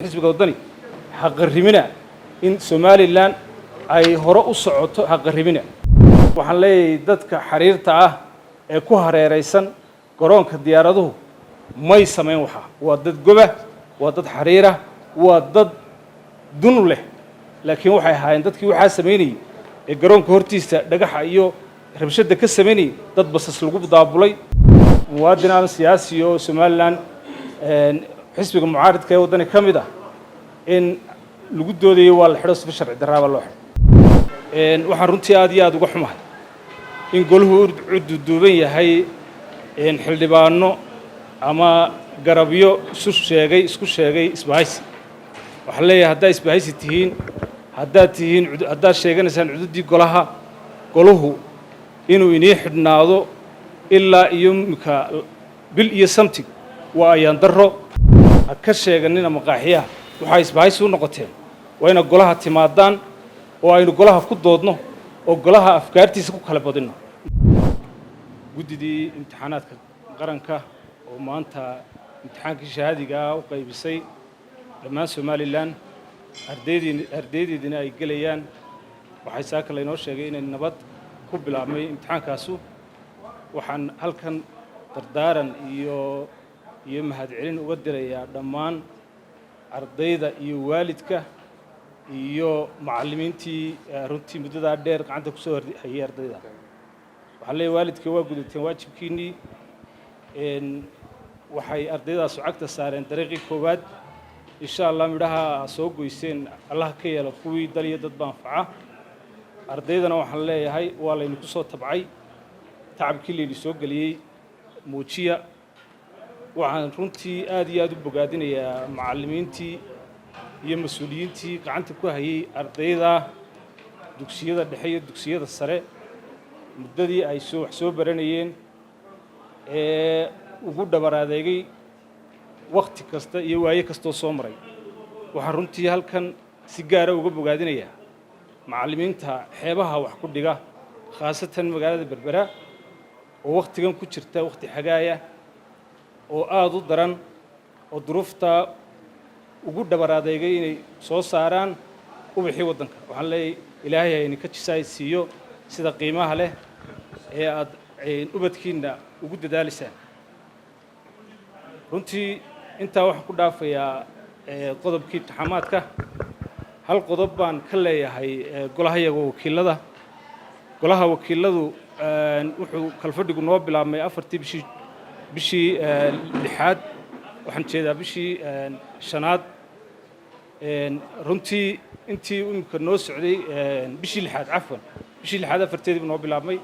Xisbiga Waddani haqarrimina in Somaliland ay hore u socoto, haqarrimina. Waxaan leeyahay, dadka xariirta ah ee ku hareeraysan garoonka diyaaraduhu may samayn. Waxaa waa dad goba, waa dad xariira, waa dad dun leh, laakiin waxay ahaayeen dadkii waxaa samaynayey ee garoonka hortiisa dhagaxa iyo rabshadda ka samaynayay dad basas lagu daabulay. Muwaadin aan siyaasi oo Somaliland, xisbiga mucaaridka ee Waddani ka mid ah, in lagu doodayo waa la xidho, sifa sharci darraaba loo xidho. Waxaan runtii aad iyo aad uga xumahay in golahu u duuduuban yahay xildhibaano ama garabyo isu sheegay, isku sheegay isbahaysi. Waxaan leeyahay, haddaa isbahaysi tihiin, haddaad tihiin, haddaad sheeganaysaan cududdii golaha, golahu inuu inii xidhnaado ilaa iyo imika bil iyo something waa ayaan darro. Ha ka sheeganina maqaaxiyaha. Waxaa isbahaysi u noqoteen waa inaad golaha timaadaan oo aynu golaha ku doodno oo golaha afkaartiisa ku kala badinno. Guddidii imtixaanaadka qaranka oo maanta imtixaankii shahaadigaa u qaybisay dhammaan Somaliland, ardaydii ardaydeedina ay gelayaan, waxay saaka laynoo sheegay inay nabad ku bilaabmay imtixaankaasu. Waxaan halkan dardaaran iyo mahadcelin uga dirayaa dhammaan ardayda iyo waalidka iyo macallimiintii runtii muddadaa dheer gacanta kusoo hayay ardayda. Waxaan leeyahay, waalidka, waa gudateen waajibkiinnii. Waxay ardaydaasu cagta saareen dariiqii koowaad. Insha Allah, midhaha aa soo goyseen Allah ka yeelo kuwii dal iyo dadba anfaca. Ardaydana waxaan leeyahay, waa laydinku soo tabcay, tacabkii layidhi soo geliyey muujiya. Waxaan runtii aad iyo aad u bogaadinayaa macallimiintii iyo mas-uuliyiintii gacanta ku hayay ardayda dugsiyada dhexe iyo dugsiyada sare muddadii ay soo wax soo baranayeen, ee ugu dhabar adeegay wakhti kasta iyo waaye kastoo soo maray. Waxaan runtii halkan si gaara uga bogaadinayaa macallimiinta xeebaha wax ku dhiga, khaasatan magaalada Berbera, oo wakhtigan ku jirta wakhti xagaaya oo aada u daran, oo duruufta ugu dhabar adeegay inay soo saaraan ubaxii waddanka. Waxaan leeyahay, Ilaahay ha idinka jisaay siiyo sida qiimaha leh ee aad ubadkiinna ugu dadaalaysaan. Runtii intaa waxaan ku dhaafayaa qodobkii imtixaamaadka. Hal qodob baan ka leeyahay golahayaga wakiilada. Golaha wakiiladu wuxuu kalfadhigu noo bilaabmay 4-tii bishii lixaad, waxaan jeedaa bishii shanaad. Runtii intii imika noo socday, bishii lixaad, cafwan, bishii lixaad 4-teedii buu noo bilaabmay.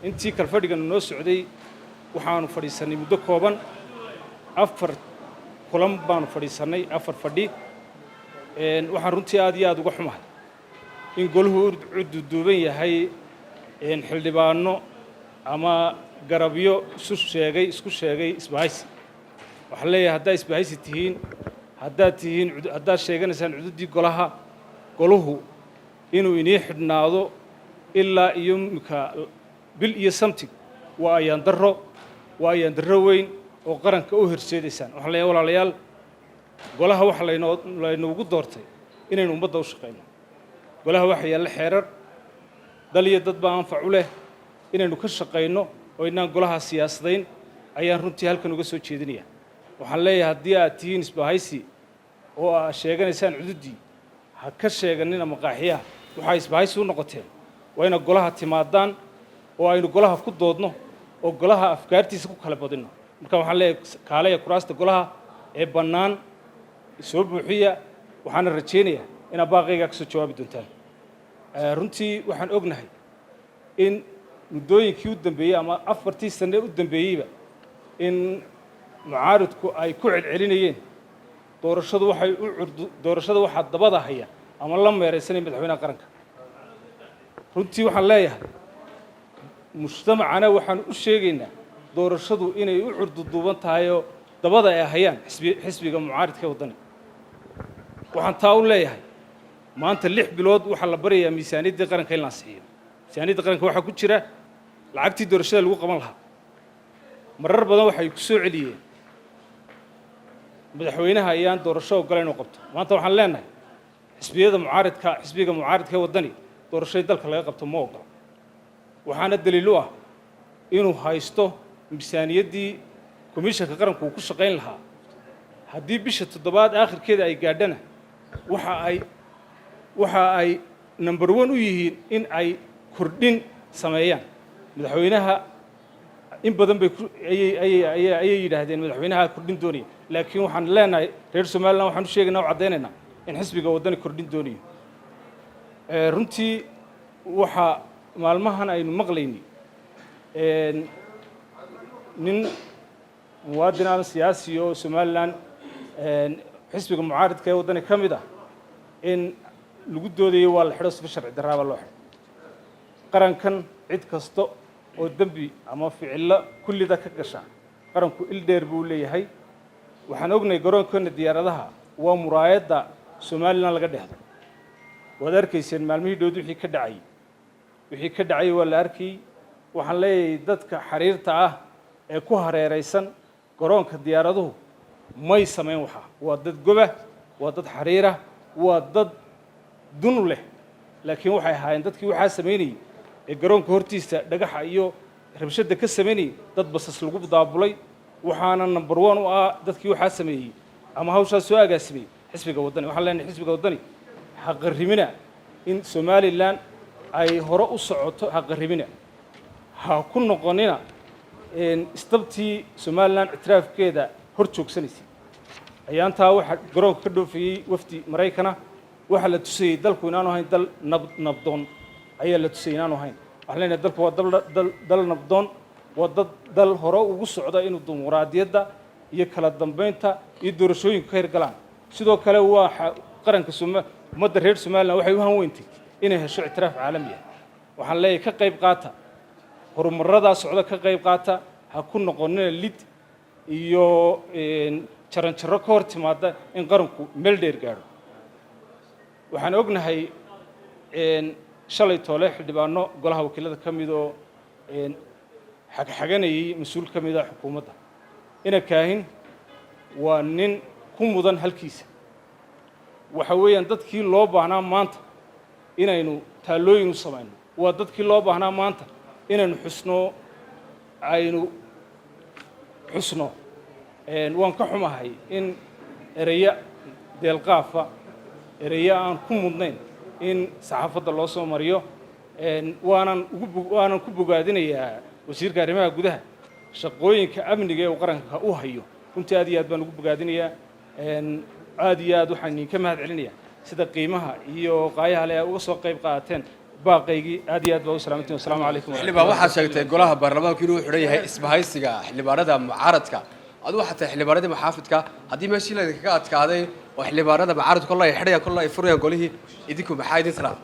Intii kalfadhigana noo socday waxaanu fadhiisannay muddo kooban, 4 kulan baanu fadhiisannay, 4 fadhi. Waxaan runtii aad iyo aad uga xumahay in golahu u duuduuban yahay xildhibaano ama garabyo isu sheegay, isku sheegay isbahaysi. Waxaan leeyahay, haddaa isbahaysi tihiin, haddaad tihiin, haddaad sheeganaysaan cududdii golaha, golahu inuu inii xidhnaado ilaa iyo imika bil iyo something waa ayaan darro, waa ayaan darro weyn oo qaranka u horseedaysaan. Waxaan leeyahay, walaalayaal, golaha waxa laynoo laynoogu doortay inaynu ummadda u shaqayno. Golaha waxa yaalla xeerar dal iyo dad baa anfac u leh inaynu ka shaqayno oo inaan golaha siyaasadayn ayaan runtii halkan uga soo jeedinaya. Waxaan leeyahay, haddii aad tihiin isbahaysi oo aad sheeganaysaan cududdii, ha ka sheeganina maqaaxiyaha. Waxaa isbahaysi u noqoteen waa inaad golaha timaadaan oo aynu golaha ku doodno oo golaha afkaartiisa ku kala badinno. Marka waxaan leeyahay, kaalaya kuraasta golaha ee bannaan soo buuxiya. Waxaana rajaynayaa inaad baaqaygaa ka soo jawaabi doontaan. Runtii waxaan ognahay in muddooyinkii u dambeeyey ama 4-tii sanne u dambeeyeyba in mucaaridku ay ku celcelinayeen doorashadu waxay u curdu, doorashada waxaa dabada haya ama la meeraysanaya madaxweynaha qaranka. Runtii waxaan leeyahay, mujtamacana waxaan u sheegaynaa doorashadu inay u curduduuban tahayoo dabada ay hayaan xisbiga mucaaridka ee Waddani. Waxaan taa u leeyahay, maanta 6 bilood waxaa la baryayaa miisaaniyaddii qaranka in la ansixiyo. Miisaaniyadda qaranka waxaa ku jira lacagtii doorashada lagu qaban lahaa. Marar badan waxay ku soo celiyeen. Madaxweynaha ayaan doorasho ogola inuu qabto. Maanta waxaan leenahay xisbiyada mucaaridka, xisbiga mucaaridka ee Waddani doorashadii dalka laga qabto ma ogola. Waxaana daliil u ah inuu haysto miisaaniyaddii komishanka qaranku uu ku shaqayn lahaa. Haddii bisha toddobaad aakhirkeeda ay gaadhana, waxa ay number one u yihiin in ay kordhin sameeyaan. Madaxweynaha in badan bay ayay ayay ayay ayay yidhaahdeen madaxweynaha kordhin doonaya, laakiin waxaan leenahay reer Somaliland, waxaan u sheegaynaa o caddaynaynaa in xisbiga Waddani kordhin doonayo. Runtii waxaa maalmahan aynu maqlaynay nin muwaadin ama siyaasi oo Somaliland xisbiga mucaaridka ee Waddani ka mid ah in lagu doodayo waa la xidho, sifa sharci darraaba loo xidho. Qarankan cid kasta oo dembi ama ficillo kullida ka gasha, qaranku il dheer buu leeyahay. Waxaan ognahay garoonkeena diyaaradaha waa muraayadda Somaliland laga dhehdo. Waad arkayseen maalmihii dhowd wixii ka dhacay waa la arkayey. Waxaan leeyahay dadka xariirta ah ee ku hareeraysan garoonka diyaaraduhu may samayn waxa. Waa dad goba, waa dad xariira, waa dad dun leh, laakiin waxay ahaayeen dadkii waxaa samaynayey ee garoonka hortiisa dhagaxa iyo rabshadda ka samaynayey dad basas lagu daabulay. Waxaana number one u ah dadkii waxaa sameeyey ama hawshaas soo agaasimay xisbiga Waddani. Waxaan leenahay xisbiga Waddani, haqarrimina in Somaliland ay hore u socoto, haqarrimina, ha ku noqonina istabtii Somaliland ictiraafkeeda hor joogsanaysay. Ayaantaa waxaa garoonka ka dhoofayey wafdi Maraykana. Waxaa la tusayey dalku inaanu ahayn dal nabdoon ayaa la tusayey inaanu ahayn. Waxaan leenahay dalku waa dal nabdoon, waa dad dal hore ugu socda inuu dimuqraadiyadda iyo kala dambeynta iyo doorashooyinku ka hirgalaan. Sidoo kale waa qaranka Soma ummadda reer Somaliland waxay u hanweyntay inay hesho ictiraaf caalami ah. Waxaan leeyahay ka qayb qaata horumarradaa socda, ka qayb qaata, ha ku noqonina lid iyo jaranjaro ka hor timaada in qaranku meel dheer gaadho. Waxaan ognahay shalay toole xildhibaano golaha wakiilada ka mid oo xagxaganayay mas-uul ka mid a xukuumadda. Ina Kaahin waa nin ku mudan halkiisa. Waxa weeyaan dadkii loo baahnaa maanta inaynu taallooyin u samayno, waa dadkii loo baahnaa maanta inaynu xusno, aynu xusno. Waan ka xumahay in ereya deelqaafa, ereya aan ku mudnayn in saxaafadda loo soo mariyo. Waanan ku bogaadinayaa wasiirka arrimaha gudaha shaqooyinka amniga ee uu qaranka u hayo. Runtii aad iyo aad baan ugu bogaadinayaa. Aad iyo aad waxaan idinka mahad celinayaa sida qiimaha iyo qaayaha le uga soo qayb qaadateen baaqaygii. Aad iyo aad baa u salaamantiin. Wasalaamu calaykum. Xildhibaan, waxaad sheegtay golaha baarlamaanku inuu xidhan yahay isbahaysiga xildhibaanada mucaaradka. Adu waxaad tahay xildhibaanadii muxaafidka. Haddii meeshii laydinkaga adkaaday oo xildhibaanada mucaaradku kolla ay xidhayaan, kolla ay furayaan golihii, idinku maxaa idin talaa?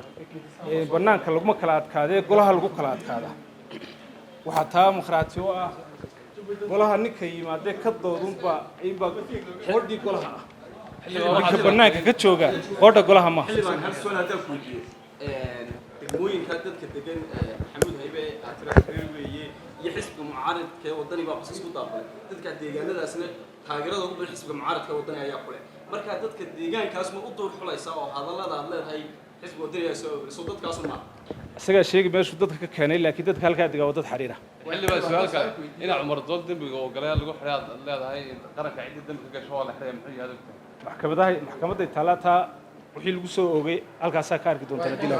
Bannaanka laguma kala adkaadee, golaha lagu kala adkaadaa. Waxaa taa makhraati u ah golaha ninka yimaadee ka doodunbaa inbaa qoodhii golaha ah. Ninka bannaanka ka jooga qoodha golaha maaha. Xildhibaan, hal su'aal haddaan ku weydiiyo. Degmooyinka dadka degan, Maxamuud Haybe aad tira reer weeye iyo xisbiga mucaaradka ee Waddani baa basas ku daabulay, dadka deegaanadaasna taageerada ugu badan xisbiga mucaaradka ee Waddani ayaa ku leh. Marka dadka deegaankaas ma u duur xulaysaa oo hadallada aad leedahay xisbiga Waddani ayaa soo soo dadkaasu ma Isagaa sheegi meeshuu dadka ka keenay, laakiin dadka halkaa degaa waa dad xariira. Xildhibaan, su-aal kale. Ina Cumar Dool dembiga oo galay lagu xidhay aad leedahay qaranka ciddii dembi ka gasho waa la xidhaya, muxuu yahay adogta? Maxkamadaha, maxkamadday taallaa taa. Wixii lagu soo oogay halkaasaa ka arki doontaan haddii la